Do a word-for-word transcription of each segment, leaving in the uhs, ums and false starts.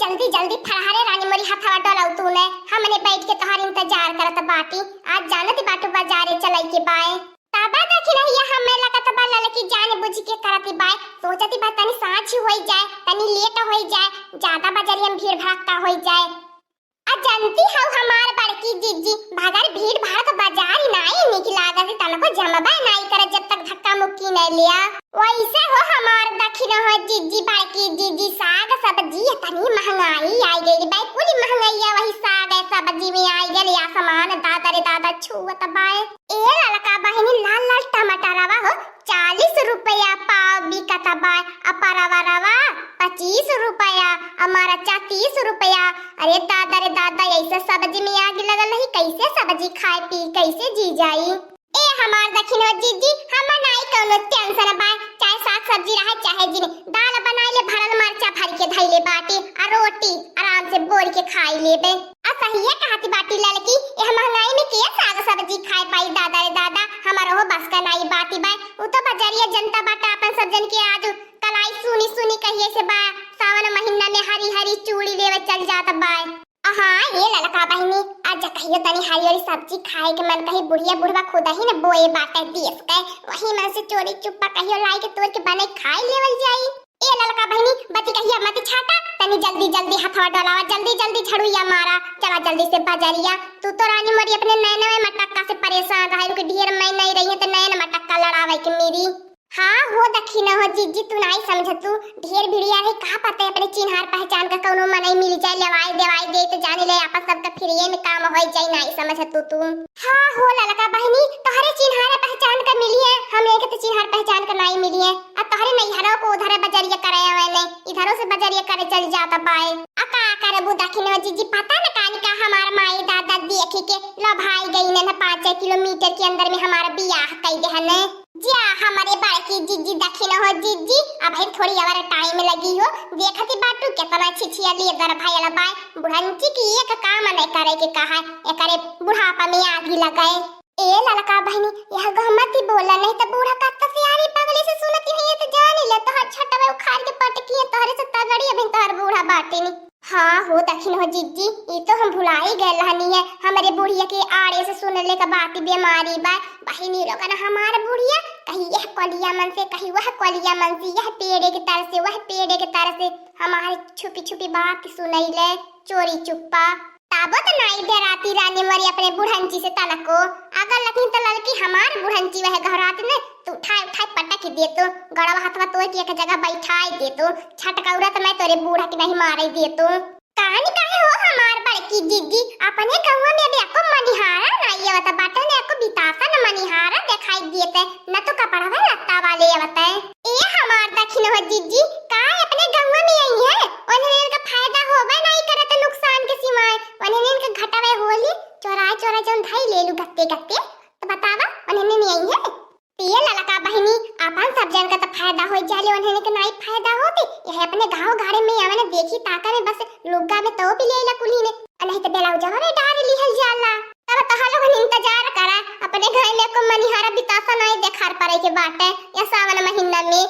जल्दी जल्दी फरहारे रानी मोरी, हथवा डोलाउ तूने, हमने बैठ के तोहार इंतजार करत बाटी। आज जानत बाटू बाजारे चलाई के बाय। तबा दखिनहिया हमें लगत बा ललकी जान बुझ के करती बाय। सोचती बा तनी साँझ होई जाए, तनी लेट होई जाए, ज्यादा बजरिया में भीड़ भड़क्का होई जाए। आ जानती हौ हमार बड़की जिज्जी, भगर भीड़ भाड़ तो बाजार ही नाई निक लागत, तनको जमबे नाई करे जब तक धक्का मुक्की नहीं लिया। वैसे हो हमार दखिनहो जिज्जी, बड़की जिज्जी, साग सब्जी इतनी महंगाई आई गई बाय, पूरी महंगाइया वही साग है सब्जी में आई गई, आसमान दादा रे दादा छुअत बाय। ए ललका बहिनी, लाल लाल टमाटरवा हो, चालीस रुपया पाव बिकत बा, आ परवरवा पच्चीस रुपया, आ मरचा तीस रुपया। अरे दादा रे दादा, ऐसे सब्जी में आग लगल रही, कैसे सब्जी खाए पी, कैसे जी जाई? ए हमार दखिनहो जिज्जी, हम नाई कौनो टेंशन बा, चाहे साग सब्जी रहे चाहे जिन, दाल बनाई ले भरल मरचा भर के धैले बाटी, आ रोटी आराम से बोर के खाई लेबे। आ सहिए कहती बाटी ललकी, एह महंगाई में के साग सब्जी खाए पाई दादा रे दादा, हमारो हो बस का नाई बाटी बाय। उ तो बजरिया जनता बाटा अपन सब जन के आज कलाई सुनी सुनी कहिए से बा, सावन महीना में हरी हरी चूड़ी लेवे चल जात बाय। हाँ ये ललका बहिनी, आज कहियो तनी हरी हरी सब्जी खाए के मन कही, बुढ़िया बुढ़वा खुद ही न बोए बाटे देश के, वही मन से चोरी चुप्पा कहियो लाई के तोड़ के बने खाए लेवल जाई। ए ललका बहिनी, बती कहिया मत छाटा, तनी जल्दी जल्दी हथवा डोलावा, जल्दी जल्दी झड़ुइया मारा, चला जल्दी से बजरिया। तू तो रानी मोरी अपने नैनवे मटक्का से परेशान रहे, उनके ढेर मैं नहीं रही है तो नैन मटक्का लड़ावे के मेरी। हाँ हो दखिनहो जिज्जी, तू नाई समझतू, ढेर भिड़िया रही, का पता है अपने चिन्हार पहचान का कौनो मनई मिल जाए, लेवाई देवाई दे तो जानी ले आपस सबका फ्रीए में काम होई जाई, नाई समझतू तू। हाँ हो ललका बहिनी, तोहरे चिन्हारे पहचान का मिली है, हम एक तो चिन्हार पहचान का नाई मिली है। आ तोहरे नैहरो को उधरे बजरिया करे आवे ने, इधरो से बजरिया करे चल जाता बाय। आ का करबू दखिनहो जिज्जी, पता न कानी का हमार माई दादा देखी के लोभाई गई ने, न पाँच किलोमीटर के अंदर में हमारा बियाह कई दे हने। जा हमारे बड़की जिज्जी दखिनहो जिज्जी, अब है थोड़ी और टाइम लगी हो, देखती बाटू कितना छिछिया लेदर भयल बाय। बुढ़ंची की एक काम नहीं करे के कहा, एकरे बुढ़ापा में आगी लगाए। ए ललका बहिनी, यह गहमती बोला, नहीं तो बूढ़ा का तसियारी पगली से सुनती है, ये तो जानी ले, तोहर छटवे उखाड़ के पटकी है, तोहरे से तगड़ी अभी तोहर बूढ़ा बाटिनी। हाँ हो दखिनहो जिज्जी, ई तो हम भुलाई गए रहनी है, हमरे बुढ़िया के आड़े से सुन ले का बात बीमारी बा। बहिनी लोगन, हमार बुढ़िया कहीं यह कोलिया मन से, कहीं वह कोलिया मन से, यह पेड़े के तर से, वह पेड़े के तर से हमारे छुपी छुपी बात सुनई ले, चोरी चुप्पा। ताबो त नाई डराती रानी मोरी अपने बुढ़ंची से तनको। अगर लखीन त ललकी हमार बुढ़ंची वह घरात ने, तू उठाए उठाए पटक ही देतो, गड़वा हथवा तोड़ के एक जगह बैठाए देतो, छटकौरा त मैं तोरे बूढ़ा के नहीं मारे देतो। कहानी काहे हो हमार बड़की जिज्जी, अपने गौवा में अभी एको मनिहारा नाई आवत बाटे, ने एको बितासा न मनिहारा दिखाई देते, न तो कपड़वा लत्ता वाले आवत है। ए हमार दखिनहो जिज्जी, का अपने गौवा में आई है? उन्हें इनका फायदा होबे नहीं करत नुकसान के सिवाय, उन्हें इनका घटावे होली, चोराए चोराए जौन धई ले लू गत्ते गत्ते, तो बतावा उन्हें नहीं आई है? पिए ललका बहिनी, अपन सब जन का तो फायदा हो जाले, उन्हें के नहीं फायदा होते, यह अपने गाँव गाड़े में आवे न देखी ताका में बस लुग्गा में तो भी ले ला कुली ने, आ नहीं तो ब्लाउजवा में डाल लिहल जाला। तब तोहा लोगन इंतजार करा, अपने घर में को मनिहारा बितासा नहीं देखार पड़े के बाटे या सावन महीना में।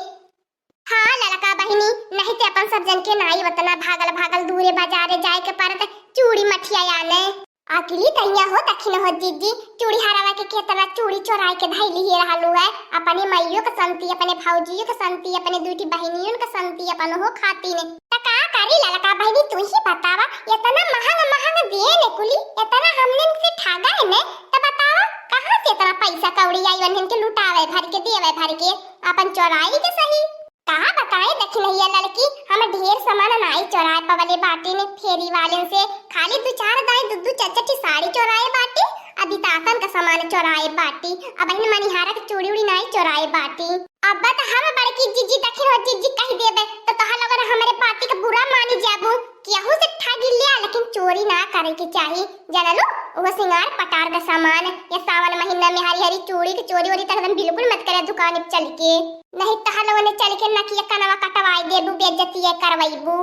हाँ ललका बहिनी, नहीं ते अपन सब जन के नाई वतना भागल भागल दूरे बाजारे जाए के पड़त चूड़ी मठिया आने। अकेली तैया हो दखिनहो जिज्जी, चूड़ी हरावा के केतना चूड़ी चोराए के धैली ही रहलू है, अपने माइयो के संती, अपने भौजियो के संती, अपने दूठी बहिनियों के संती, अपन हो खाती ने। त का करी ललका बहिनी, तू ही बतावा, इतना महंग महंग दिए ने कुली, इतना हमने से ठगा है ने, त बतावा कहाँ से इतना पैसा कौड़ी आई उन्हन के लुटावे भर के, देवे भर के, अपन चोराई के सही। का बताई दखिनहिया ललकी, हम ढेर सामान नाई चोराए पवले बाटी ने फेरी वालेन से, खाली दू चार दाई दू दू चार चार ठी साड़ी चोराए बाटी, अभी तासन का सामान चोराए बाटी, अब इन मनिहारा के चूड़ी उड़ी नाई चोराए बाटी। अब त हम बड़की जिज्जी दखिनहो जिज्जी कह देबे, त तोहा लोगन हमरे बाती का बुरा मानी जाबू, केहू से ठगी लिया, लेकिन चोरी ना करे के चाही, जानलू? वो सिंगार पटार का सामान, या सावन महीना में हरी हरी चूड़ी के चोरी वोरी त एकदम बिल्कुल मत करे दुकान पे चल के, नहीं तोहा लोगन चल के नकिया कनवा कटवाई देबू, बेइज्जती करवाईबू।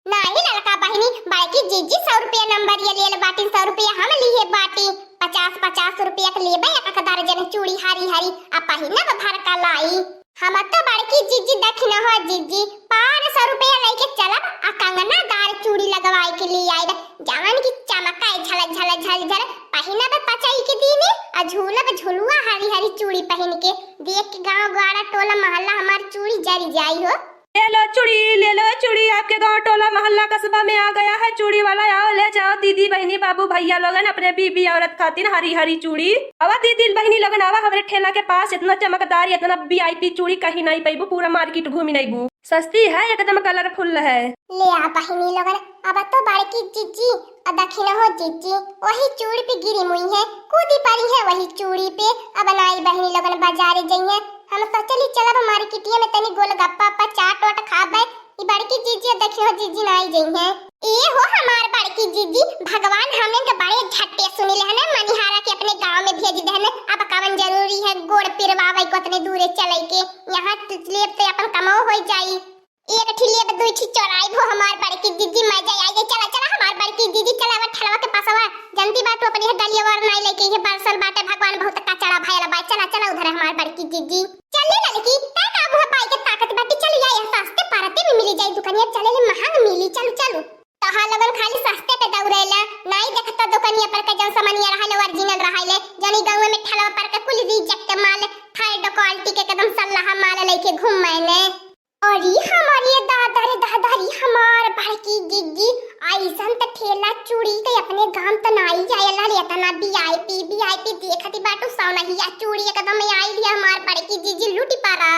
नाही ललका बहिनी, बड़की जिज्जी सौ रुपया नंबर ये लेल बाटी, सौ रुपया हम लिए बाटी, पचास पचास रुपया के लेबे एक एक दर्जन चूड़ी हरी हरी, आ पहिनब भर का लाई। हम तो बड़की जिज्जी दखिनहो जिज्जी, पाँच सौ रुपया लेके चलब, आ कंगनादार चूड़ी लगब। झलझल पहिनब पचई के दीने, आ झूलब झुलुआ हरी हरी चूड़ी पहिन के। देख के गाँव ग्वारा टोला महल्ला हमार चूड़ी जरी जाई हो। ले लो चूड़ी, ले लो चूड़ी, आपके गाँव टोला महल्ला कस्बा में आ गया है चूड़ी वाला। आओ ले जाओ दीदी बहिनी बाबू भैया लोगन, अपने बीबी औरत खातिर हरी हरी चूड़ी। आवा दीदी बहिनी लोगन, आवा हमरे ठेला के पास। इतना चमकदार, इतना वीआईपी चूड़ी कहीं नहीं पैबू, पूरा मार्केट घूमी नहीं बू। सस्ती है, एकदम कलरफुल है। ले आ बहिनी लोगन, अब तो बड़की जीजी आ दखिनहो जीजी वही चूड़ी पे गिरी मुई है, कूदी पड़ी है वही चूड़ी पे। अब नाई बहिनी लोगन बाजारे जइहे, हम सोचली चलब मार्केटिया में तनी गोलगप्पा पा चाट वाट खाबे। ई बड़की जीजी आ दखिनहो जीजी नाई जइहे। ए हो हमार बड़की जीजी, भगवान हमन के बड़े झट्टे सुनी लेहन, मनिहारा के अपने गाँव में भेज देहन। अब कवन जरूरी है गोड़ पिरवावे को उतने दूरे चले के, यहाँ लेब ते अपन कमाओ हो जाई। एक ठी लेब, दुई ठी चोराइब हो हमार बड़की जीजी, मजा आई जाई। चला, चला हमार बड़की जीजी, चला अब ठेलवा के पासवा। जनती बाटू अपने है गलिया वर नाई लेके ये बरसल बाटे, भगवान बहुत कचड़ा भयल बा। चला, चला उधर हमार बड़की जीजी। चल ले ललकी, का का मुँह पाई के ताकत बाटी, चल या यहाँ सस्ते परते में मिली जाई दुकानिया, चले ले महंग मिली, चलू, चलू। तोहा लोगन खाली सस्ते पे दौड़ेला, नाई देखता दुकानिया पर के जौन सामानिया रहले, ओरिजिनल रहले, जौन ई गाँव में ठेलवा पर के कुल रिजेक्ट माल, थर्ड क्वालिटी के एकदम सल्लाह माल लेके घूम मैंने। अरे हमारे दादा रे दादा रे, हमार बड़की जीजी, ऐसन त ठेला चूड़ी के अपने गांव त नाई आयल रे, इतना वीआईपी, वीआईपी देखती बाटू, सौनहिया चूड़ी एकदम आइल है हमार बड़की जीजी, लूटी पारा।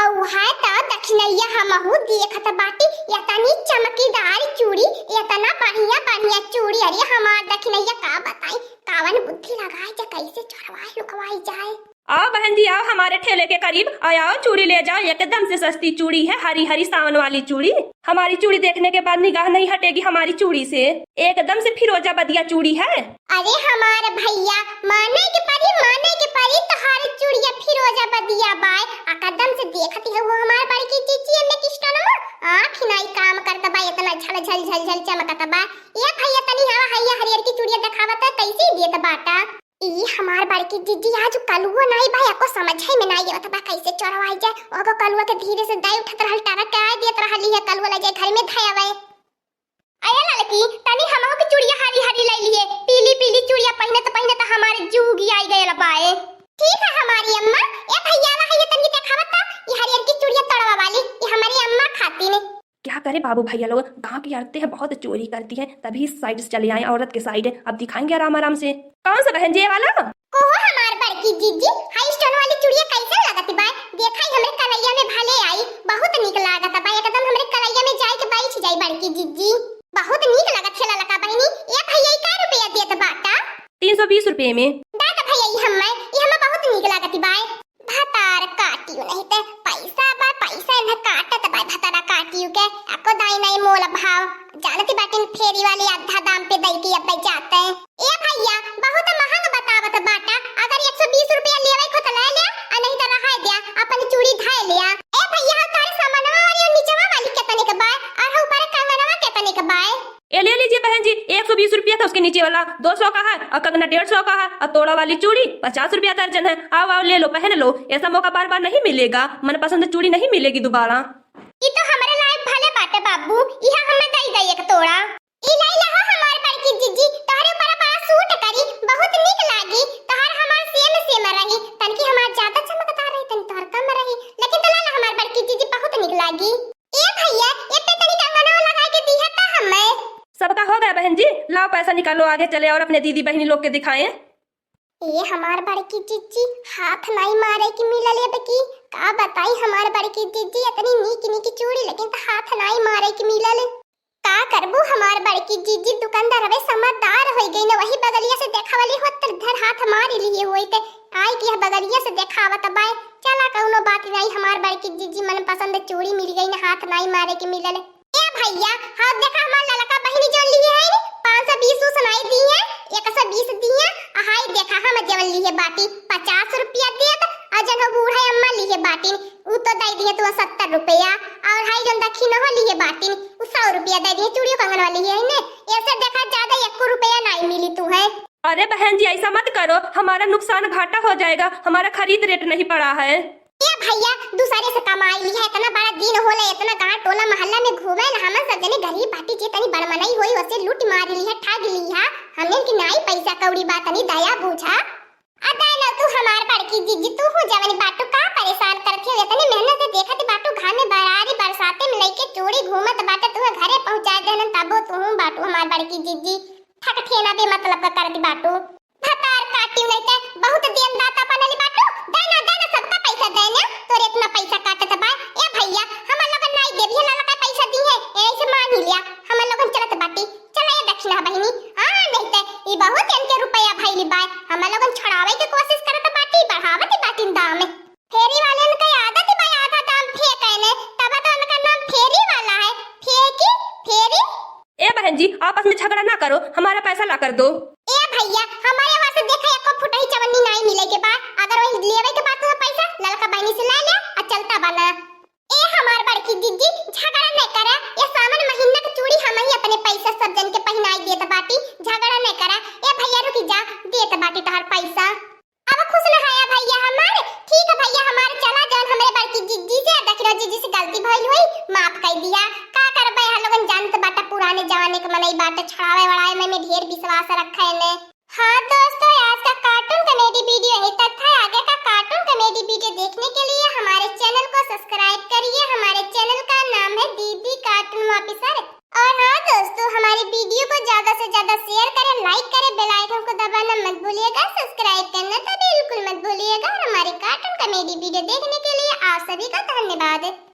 अउ है त दखिनैया हमहू देखत बाटी, इतनी चमकीदार चूड़ी, इतना बढ़िया बढ़िया चूड़ी। अरे हमार दखिनैया का बताई, कावन बुद्धि लगाए जा, कैसे चोरवाए लुकवाई जाए। आओ बहन जी, आओ हमारे ठेले के करीब, और आओ चूड़ी ले जाओ, एकदम से सस्ती चूड़ी है, हरी हरी सावन वाली चूड़ी। हमारी चूड़ी देखने के बाद निगाह नहीं हटेगी हमारी चूड़ी से, एकदम से फिरोजा बदिया चूड़ी है। अरे हमार भैया, माने के परी, माने के परी, तोहार चूड़िया फिरोजा बदिया बाय, आ कदम से देखती है वो हमार बड़की जीजी में किस्टन में आँख नाई काम करत बा, इतना झल झल झल झल चमकत बा। ए भैया तनी हवा हैया हरियर की चूड़िया देखावत, कैसे देत बाटा? ई हमार बड़की जीजी आज कलुओ नाई बा, एको समझे में नाई आवत बा कैसे चोरवाई जाए। ओगो कलुआ के धीरे से दाई उठत रहल, टरक के आए देत रहली है, कलुआ ले जाए घर में धयावे। अरे ललकी, तनी हमहू के चूड़िया हरी हरी ले लिए, पीली पीली चूड़िया पहिने त पहिने त हमारे जूगी आई गयल बाए। ठीक है हमारी अम्मा। ए भैया ला है ये तनी देखावत त, ये हरियर की चूड़िया तोड़वा वाली, ये हमारी अम्मा खातिन। क्या करे बाबू भैया लोग, गांव की औरतें हैं बहुत चोरी करती हैं, तभी इस साइड से चले आए औरत के साइड। अब दिखाएंगे आराम आराम से। कौन सा बहन जी ये वाला? ओहो हमार बड़की जीजी, हाई स्टोन वाली चूड़िया कैसन लागत बा? देखाई हमरे कलैया में भले आई, बहुत नीक लागत बा, एकदम हमरे कलैया में जाए के बैठ जाई बड़की जीजी। बहुत नीक लागत है ललका बहिनी। ए भैया, ई कै रुपया देत बाटा? तीन सौ बीस रुपये में। दा त भैया, ई हम्मे, ई हम्मे बहुत नीक लागत बा। भतार काटियो नहीं ते पैसा बा, पैसा इन्हें काटत बा, भतारा काटियो के एको दाई नहीं मोल भाव। जानती बाटिन फेरी वाली आधा दाम पे दई के अब्बे जाते। ए भैया, बहुत महंग बतावत बाटा, अगर एक सौ बीस रुपया लेवे को त ले ले, आ नहीं त रहाय द्या, अपन चूड़ी धाय ल्या। ए भैया, तारे सामानवा वाली और निचवा वाली केतने के बाय, और ऊपर कंगनवा केतने के बाय? ये ले लीजिए बहन जी, एक सौ बीस रुपया था, उसके नीचे वाला दो सौ का है और कंगना डेढ़ सौ का है और तोड़ा वाली चूड़ी पचास रुपया दर्जन है। आओ, आओ, ले लो, पहन लो, ऐसा मौका बार बार नहीं मिलेगा, मनपसंद चूड़ी नहीं मिलेगी दोबारा। ई तो हमरे लायक भले बाटे बाबू, इहा हमें दई दई एक तोड़ा। ई लई ला हो हमार बड़की जीजी, तोहरे ऊपर बड़ा सूट करी, बहुत नीक लागी, तोहर हमार सेम सेम रही, तनकी हमार ज्यादा चमकदार रही, तनी तोहर कम रही, लेकिन तो ला ला हमार बड़की जीजी, बहुत नीक लागी। ए भैया, ए पे तनी कंगनवा लगा के दिहा त हमें। सबका हो गया बहन जी, लाओ पैसा निकालो, आगे चले और अपने दीदी बहनी लोग के दिखाएं। ए हमार बड़की जीजी, हाथ नाई मारे की मिलल अब की। का बताई हमार बड़की जीजी, इतनी नीक नीक चूड़ी लेकिन त हाथ नाई मारे की मिलल। का करबू हमार बड़की जीजी, दुकानदार हवे समझदार होई गई न, वही बगलिया से देखावली होत त धर हाथ मार लिए होई ते आई कि यह बगलिया से देखावत बाय। चला कौनो बात नाई, हमार बड़की जीजी मनपसंद चूड़ी मिल गई न, हाथ नाई मारे की मिलल। ए भैया, हाँ देखा हमार ललका बहिनी जौन लिए है नी, पाँच सौ बीस उ सुनाई दी है, एक सौ बीस दी है, आ हाई देखा हम जौन लिए बाटी पचास रुपया देत, आ जौन हो बूढ़ा अम्मा लिए बाटिन, उ तो दे दिए तू सत्तर रुपया, और हाई जौन दखिनहो लिए बाटिन, उ सौ रुपया दे दिए, चूड़ियों कंगन वाली है ने, ऐसे देखा ज्यादा एको रुपया नाई मिली तू है। अरे बहन जी, ऐसा मत करो, हमारा नुकसान घाटा हो जाएगा, हमारा खरीद रेट नहीं पड़ा है। ए भइया, दूसरे से कमाइ लिहा, एतना बड़ा दिन होले, एतना गाँव टोला महल्ला में घूमे ला, हमन सब जने गरीब बाटी, जे तनी बड़मनई होई, ओसे लूट मारि लिहा, ठग लिहा, हमन के नाई पैसा कौड़ी बा, तनी दया बूझा। अ दाई ना तू हमार बड़की जिज्जी, तू हूँ जवन बाटू, का परेसान करत हो, एतनी मेहनत से देखत बाटू, घर में बरारी बरसाते में लइके चूड़ी घूमत बाटे, तू घरे पहुँचा देहन, तबो तू हूँ बाटू हमार बड़की जिज्जी, ठकठियना बेमतलब का करत बाटू। भतार काटी नहीं ते बहुत देनदाता बनली बाटू। देना, देना, सबका पैसा देना। तोरे इतना पैसा काटत बा। ए भइया, हमन लोगन नाई देबी है, ललका पैसा दी है। ऐसे मान ही लिया, हमन लोगन चलत बाटी। चला ए दक्षिणा बहिनी। हाँ, नहीं ते ई बहुत इनके रुपया भइली बाय। हमन लोगन छुड़ावे के कोशिश करत बाटी, बढ़ावत बाटी दाम। फेरी वाले इनका आदत बा, आधा दाम फेंके ने, तब तो उनका नाम फेरी वाला है। फेंकी, फेरी। ए बहन जी, आपस में झगड़ा ना करो, हमारा पैसा ला कर दो। ए भइया, हमरे वास्ते देखा एको फुटही चवन्नी नाई मिले के बा। अगर वही लेवे के बा तो पैसा ललका बहिनी से ले ले आ चलता बना। ए हमार बड़की जिज्जी, झगड़ा नहीं करा। ये सावन महीना के चूड़ी हम ही अपने पैसा सब जन के पहिनाई देत बाटी। झगड़ा नहीं करा। ए भइया रुकी जा, देत बाटी तोहर पैसा। अब खुश न हया भइया हमार? ठीक है भइया हमार, चला जान हमरे बड़की जिज्जी से, दक्षिणा जिज्जी से गलती भइल होई, माफ कर दिया। का करबे, हम लोगन जानत बाटा पुराने जमाने के मनई बाटे, छड़ावे वड़ावे में, में ढेर विश्वास रखे ने। हाँ दोस्तों, आज का cartoon comedy video यहीं तक था। आगे का cartoon comedy video देखने के लिए हमारे channel को subscribe करिए। हमारे channel का नाम है दीदी cartoon officer। और हाँ दोस्तों, हमारे video को ज्यादा से ज्यादा share करें, like करें, bell icon को दबाना मत भूलिएगा, subscribe करना तो बिल्कुल मत भूलिएगा। और हमारे cartoon comedy video देखने के लिए आप सभी का धन्यवाद।